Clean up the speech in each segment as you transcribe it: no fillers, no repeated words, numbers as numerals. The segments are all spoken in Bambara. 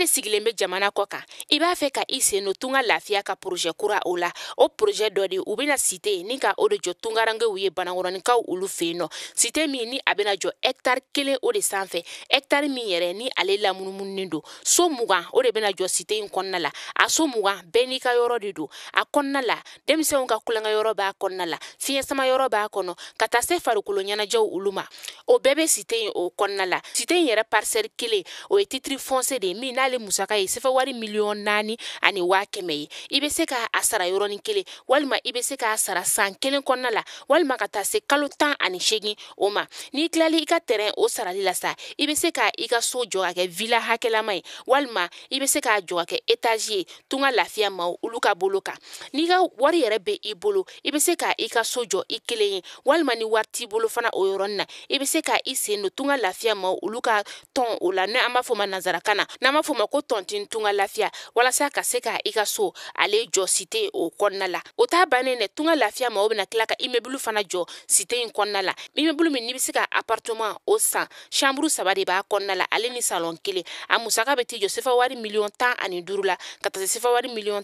de sigilen bɛ jamana kɔ kan, i b'a fɛ ka i sen don Tunga Lafiya ka projet kura o la. O projet dɔ de u bɛna cité ni ka o de jɔ tungarankew ye Banakɔrɔninkaw olu fɛ yen nɔ. Cité min ni a bɛna jɔ hectare 1 o de sanfɛ, hectare min yɛrɛ ni ale lamunumununen don. So 20 o de bɛna jɔ cité in kɔnɔna la. A so 20 bɛɛ n'i ka yɔrɔ de don. A kɔnɔna la, denmisɛnw ka kulonkɛ yɔrɔ b'a kɔnɔna la, fiɲɛ sama yɔrɔ b'a kɔnɔ, ka taa se farikolo ɲɛnajɛw olu ma. O bɛɛ bɛ cité in o kɔnɔna la. Cité in yɛrɛ parcelle 1 o ye titre foncier de ye min n'ale musaka ye sefa wari 4,1 million ye. I bɛ se k'a sara yɔrɔnin kelen, walima i bɛ se k'a sara san 1 kɔnɔna la, walima ka taa se kalo 18 o ma. N'i tilali i ka terrain o sarali la sa, i bɛ se ka i ka so jɔ ka kɛ villa hakɛlama ye, walima i bɛ se k'a jɔ ka kɛ étage ye Tunga Lafiya maaw olu ka bolo kan. N'i ka wari yɛrɛ bɛ i bolo, i bɛ se ka i ka so jɔ i kelen ye, walima ni wari t'i bolo fana o yɔrɔnin na, i bɛ se ka i sen don Tunga Lafiya maaw olu ka tɔn o la, n'an b'a fɔ o ma nanzarakan na, n'an b'a fɔ o ma ko tontine Tunga Lafiya, walasa ka se ka i ka so ale jɔ cité o kɔnɔna la. O t'a bannen dɛ, Tunga Lafiya maaw bɛna tila ka immeuble fana jɔ cité in kɔnɔna la. Immeuble min n'i bɛ se ka appartement o san, chambre 3 de b'a kɔnɔna la, ale ni salon 1. A musaka bɛ t'i jɔ sefa wari 15 million la, ka taa se sefa wari 17 million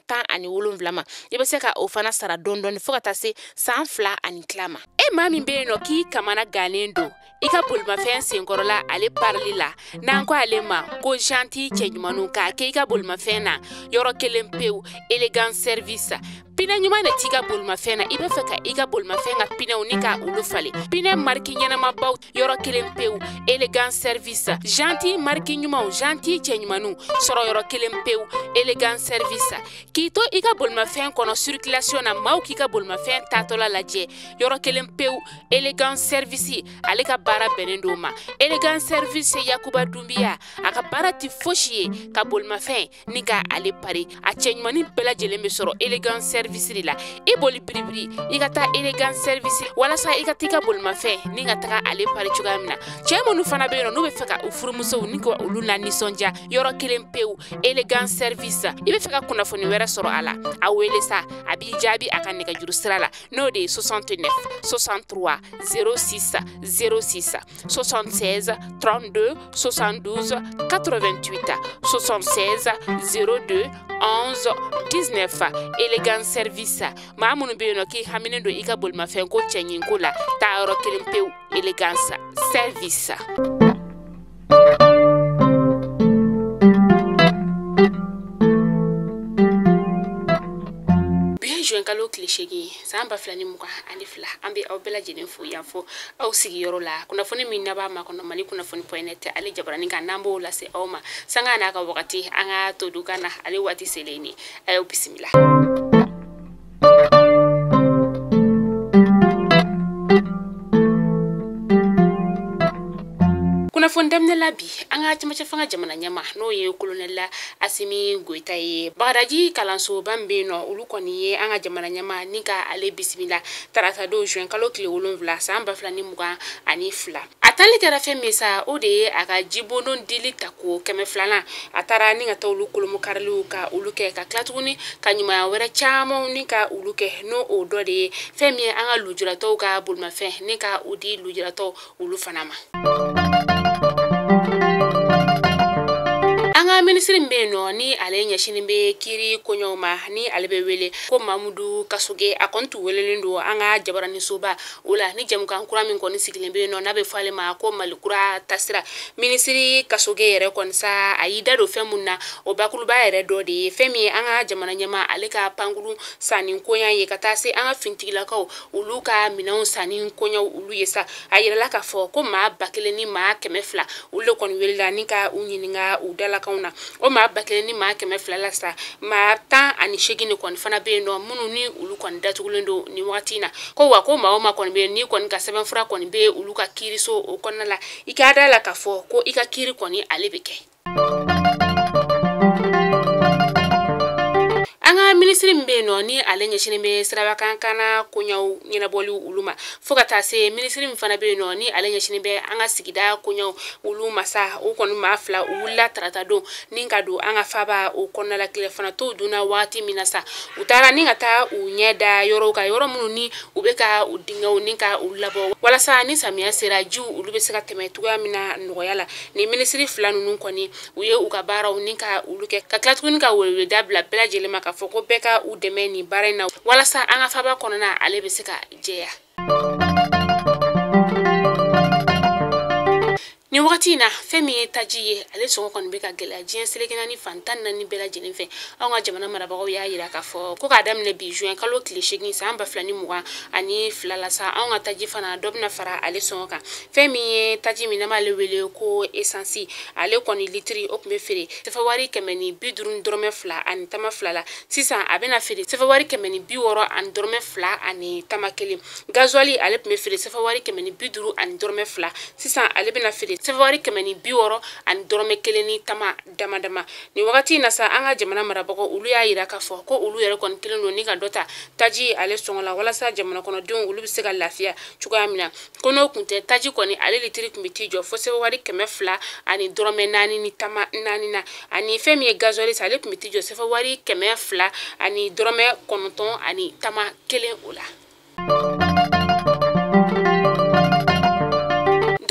ma. I bɛ se ka o fana sara dɔɔni dɔɔni fo ka taa se san 2 ani tila ma. E maa min bɛ yen nɔ k'i kamana gannen don i ka bolimafɛn senkɔrɔla ale parili la, n'an ko ale ma ko janti cɛɲumanw, k'a kɛ i ka bolimafɛn na yɔrɔ kelen pewu, Elegant Service. Pinɛ ɲuman de t'i ka bolimafɛn na, i bɛ fɛ ka i ka bolimafɛn ka pinɛw ni ka olu falen, pinɛ mariki ɲɛnamabaw, yɔrɔ kelen pewu, Elegant Service. Janti mariki ɲumanw, janti cɛɲumanw sɔrɔ yɔrɔ kelen pewu, Elegant Service. K'i to i ka bolimafɛn kɔnɔ circulation na, maaw k'i ka bolimafɛn taatɔla lajɛ, yɔrɔ kelen pewu, Elegant Service ale ka baara bɛnnen don ma. Elegant Service, Yakuba Dunbiya a ka baara tɛ fosi ye ka bolimafɛn ni ka ale pari. A cɛɲumanin bɛɛ lajɛlen bɛ sɔrɔ Elegant Service de la. I boli biribiri i ka taa Elegant Service walasa i ka t'i ka bolimafɛn ni ka taga ale pari cogoya min na. Cɛ minnu fana bɛ yen nɔ n'u bɛ fɛ ka u furumusow ni ka olu la nisɔndiya, yɔrɔ kelen pewu, Elegant Service. I bɛ fɛ ka kunnafoni wɛrɛ sɔrɔ a la, a wele sa, a b'i jaabi a ka nɛgɛjuru sira la, n'o de ye 69 63 06 06, 76 32 72 88, 76 02 11 19. Elegant Service, maa minnu bɛ yen nɔ k'i haminen don i ka bolimafɛn ko cɛɲinko la, taa yɔrɔ kelen pewu, Elegance Service. Bi juin kalo tile 8 san 2022, an bɛ aw bɛɛ lajɛlen fo yan fo aw sigiyɔrɔ la. Kunnafoni min n'a b'a makɔnɔ Mali kunnafoni.net ale jabaranin kan, n'an b'o lase aw ma sanga n'a ka wagati, an ka todukan na ale waati selen ni a y'aw bisimila. Kunnafoni daminɛ la bi, an ka cɛmancɛ fanga jamana ɲɛma n'o ye colonel Asimi Goyita ye, Bagadaji kalansoba min bɛ yen nɔ, olu kɔni ye an ka jamana ɲɛma ni ka ale bisimila tarata don juin kalo tile 7 san 2022. A taali kɛra fɛn min sa, o de ye a ka jibondon dili tako 200nan. A taara ni ka taa olu kolomokariliw ka olu kɛ, ka tila tuguni ka ɲumanya wɛrɛ camanw ni ka olu kɛ, n'o o dɔ de ye fɛn min ye an ka lujuratɔw ka bolimafɛn ni ka o di lujuratɔw olu fana ma. An ka minisiri min bɛ yen nɔ ni ale ɲɛsinnen bɛ kiiri koɲɛw ma, ni ale bɛ wele ko Mamudu Kasoge, a kɔni tun welelen don an ka jabaraninsoba o la ni jɛmukan kura min kɔni sigilen bɛ yen nɔ, n'a bɛ fɔ ale ma ko Mali kura tasira. Minisiri Kasoge yɛrɛ kɔni sa, a y'i da don fɛn mun na, o bakuruba yɛrɛ dɔ de ye fɛn min ye an ka jamana ɲɛma ale ka pankuru sanni koɲa ye, ka taa se an ka finitigilakaw olu ka minɛnw sanni koɲɛw olu ye sa. A yirala k'a fɔ ko maa 1200 olu de kɔni welela ni ka u ɲininka u dalakanw na. O maa 1200 la sa, maa 18 de kɔni fana bɛ yen nɔ minnu ni olu kɔni datugulen don nin wagati in na. Ko wa ko maa o maa kɔni bɛ yen n'i kɔni ka sɛbɛnfura kɔni bɛ olu ka kiiriso o kɔnɔna la, i k'a da la k'a fɔ ko i ka kiiri kɔni ale bɛ kɛ. An ka minisiri Minisiri min bɛ yen nɔ ni ale ɲɛsinnen bɛ sirabakan kana koɲaw ɲɛnabɔli olu ma, fo ka taa se minisiri min fana bɛ yen nɔ ni ale ɲɛsinnen bɛ an ka sigida koɲaw olu ma sa, o kɔni maa fila u wulila tarata don ni ka don an ka faba o kɔnɔna la. Tilefana tow dunna waati min na sa, u taara ni ka taa u ɲɛ da yɔrɔw kan, yɔrɔ minnu ni u bɛ ka u dingɛw ni ka u labɔ walasa ni samiya sera jiw olu bɛ se ka tɛmɛ cogoya min na nɔgɔya la. Ni minisiri fila ninnu kɔni u ye u ka baaraw ni ka olu kɛ, ka tila tuguni ka weleweleda bila bɛɛ lajɛlen ma k'a fɔ ko bɛɛ ka u dɛmɛ nin baara in na walasa an ka faba kɔnɔna ale bɛ se ka jɛya. Nin wagati in na, fɛn min ye taji ye, ale sɔngɔ kɔni bɛ ka gɛlɛya diɲɛ seleke naani fan 14 bɛɛ lajɛlen fɛ. Anw ka jamana marabagaw y'a yira k'a fɔ ko k'a daminɛ bi juin kalo tile 8 san 2022 la sa, anw ka taji fana dɔ bɛna fara ale sɔngɔ kan. Fɛn min ye taji min n'an b'ale wele ko esansi, ale kɔni litiri o tun bɛ feere sefawari 150 ani tama 2 la, sisan a bɛna feere sefawari 160 ani tama 1. Gazuwali ale tun bɛ feere sefawari 150, sisan ale bɛna feere sefawari 160 ni tama dama dama. Nin wagati in na sa, an ka jamana marabagaw olu y'a yira k'a fɔ ko olu yɛrɛ kɔni kelen don ni ka dɔ ta taji ale sɔngɔ la walasa jamana kɔnɔdenw olu bɛ se ka lafiya cogoya min na. Ko n'o kun tɛ, taji kɔni ale litiri tun bɛ t'i jɔ fo sefawari 200 ani dɔrɔmɛ 4 ni tama 4 na, ani fɛn min ye gazuwali sa, ale tun bɛ t'i jɔ sefawari 200 ani dɔrɔmɛ 9 ani tama 1 o la.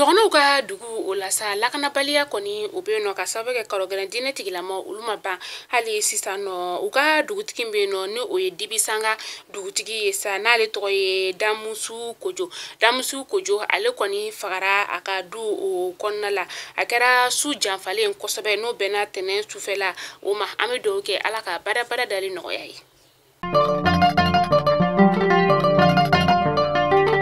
Dɔgɔnɔw ka dugu o la sa, lakanabaliya kɔni o bɛ yen nɔ ka sababu kɛ karɔgɛlɛn diinɛ tigilama olu ma ban hali sisan nɔ. U ka dugutigi bɛ yen nɔ ni o ye Dibisanga dugutigi ye sa, n'ale tɔgɔ ye Damusu Kojo. Damusu Kojo ale kɔni fagara a ka du o kɔnɔna la, a kɛra su janfalen kosɛbɛ n'o bɛnna tɛnɛn sufɛla o ma. An bɛ dugawu kɛ Ala ka badabada dali nɔgɔya ye.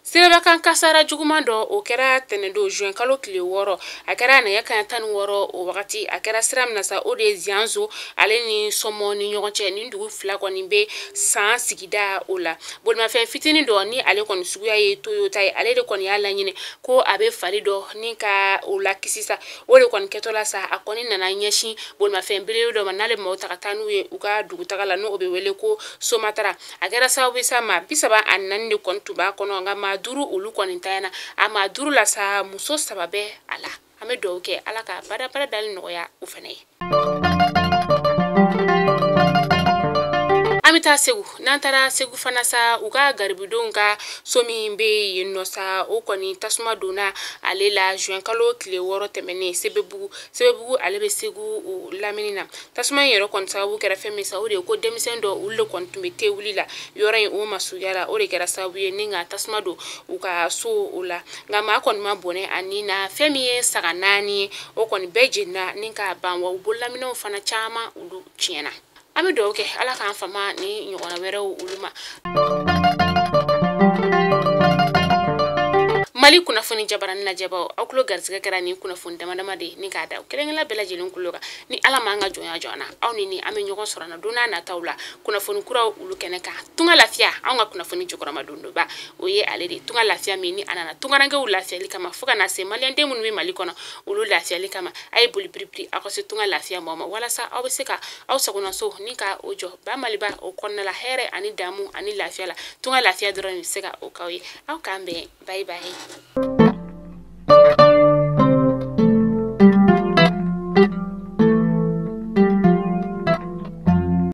Sirabakan kasara juguman dɔ o kɛra tɛnɛndon juin kalo tile 6, a kɛra nɛgɛ kanɲɛ 16 o wagati. A kɛra sira min na sa, o de ye Ziyanzo ale ni Sɔmɔ ni ɲɔgɔn cɛ. Nin dugu fila kɔni bɛ san sigida o la. Bolimafɛn fitinin dɔ ni ale kɔni suguya ye Toyota ye, ale de kɔni y'a laɲini ko a bɛ fali dɔ ni ka o lakisi sa. O de kɔni kɛtɔ la sa, a kɔni nana ɲɛsin bolimafɛn belebele dɔ ma n'ale maaw ta ka taa n'u ye u ka dugutaga la, n'o bɛ wele ko Somatara. A kɛra sababu ye sa, maa 34 de kɔni tun b'a kɔnɔ, nka maa 5 olu kɔni tayana. A maa 5 la sa, muso 3 bɛ a la. An bɛ dugawu kɛ Ala ka badabada dali nɔgɔya u fana ye. An bɛ taa Segu. N'an taara Segu fana sa, u ka garibudenw ka so min bɛ yen nɔ sa, o kɔni tasuma donna ale la juin kalo tile 6 tɛmɛnen Sebebugu. Sebebugu ale bɛ Segu o lamini na. Tasuma in yɛrɛ kɔni sababu kɛra fɛn min sa, o de ye ko denmisɛn dɔ olu de kɔni tun bɛ te wuli la yɔrɔ in o masurunya la, o de kɛra sababu ye ni ka tasuma don u ka so o la. Nka maa kɔni ma bɔnɛ a ni na. Fɛn min ye saga 4 ye, o kɔni bɛɛ jenina ni k'a ban, wa u bololaminɛnw fana caman olu tiɲɛna. An bɛ dugawu kɛ Ala k'an fama ni ɲɔgɔnna wɛrɛw olu ma. Mali kunnafoni jabarani lajɛbaw, aw tulo garisɛgɛ kɛra nin kunnafoni dama dama de ni k'a da kelen kelen bɛɛ lajɛlen kulo kan. Ni Ala m'an ka jɔnya jɔ an na, aw ni an bɛ ɲɔgɔn sɔrɔ na don n'a nataw la kunnafoni kuraw olu kɛnɛ kan. Tunga lafiya, anw ka kunnafoni jukɔrɔma dondoba o ye ale de tunga lafiya min ni a nana tungarankew lafiyali kama, fo ka na se maliyɛnden minnu bɛ Mali kɔnɔ olu lafiyali kama. A ye boli piripiri aw ka se tunga lafiya mɔgɔ ma walasa aw bɛ se ka aw sagonaso ni ka o jɔ ba Maliba o kɔnɔna la, hɛrɛ ani damu ani lafiya la. Tunga lafiya dɔrɔn de bɛ se ka o k'aw ye. Aw k'an bɛn, bye bye.